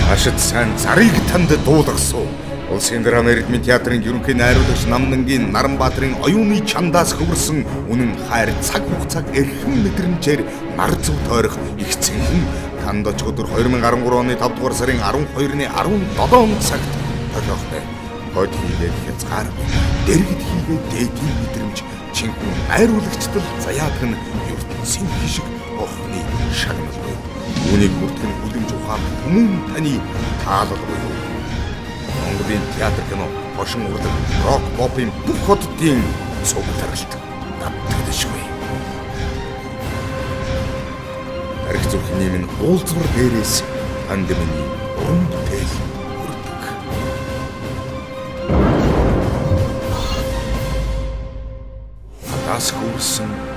Ашид сайн зарыг танд дуулгасан. Улсын драма эрдмийн театрын ерөнхий найруулагч Намнангийн Наранбаатарын оюуны чандаас хөвөрсөн үнэн хайр цаг хугацааг эрхэм мэдрэмжээр нар зөв тойрох их цэнхэн танд очих өдөр 2013 оны 5 дугаар сарын 12-ны 17 цагт толиохтой. Хойд хийгээд хязгааргүй, дэргэд хийгээд дээдийн мэдрэмж чинхэн найруулагчдал заяадаг нь ертөнцийн хишиг бурхны шагнал буюу. Үүнийг хүртэх нь хүлэмж ухаан хүмүүн таны таалал буюу. Монголын театр кино, хошин урлаг, рок, попын бүх хотдын цугларалт давтагдашгүй. Тарих зүрхний минь уулзвар дээрээс танд миний уран бүтээл хүрдэг. Надаас хөвөрсөн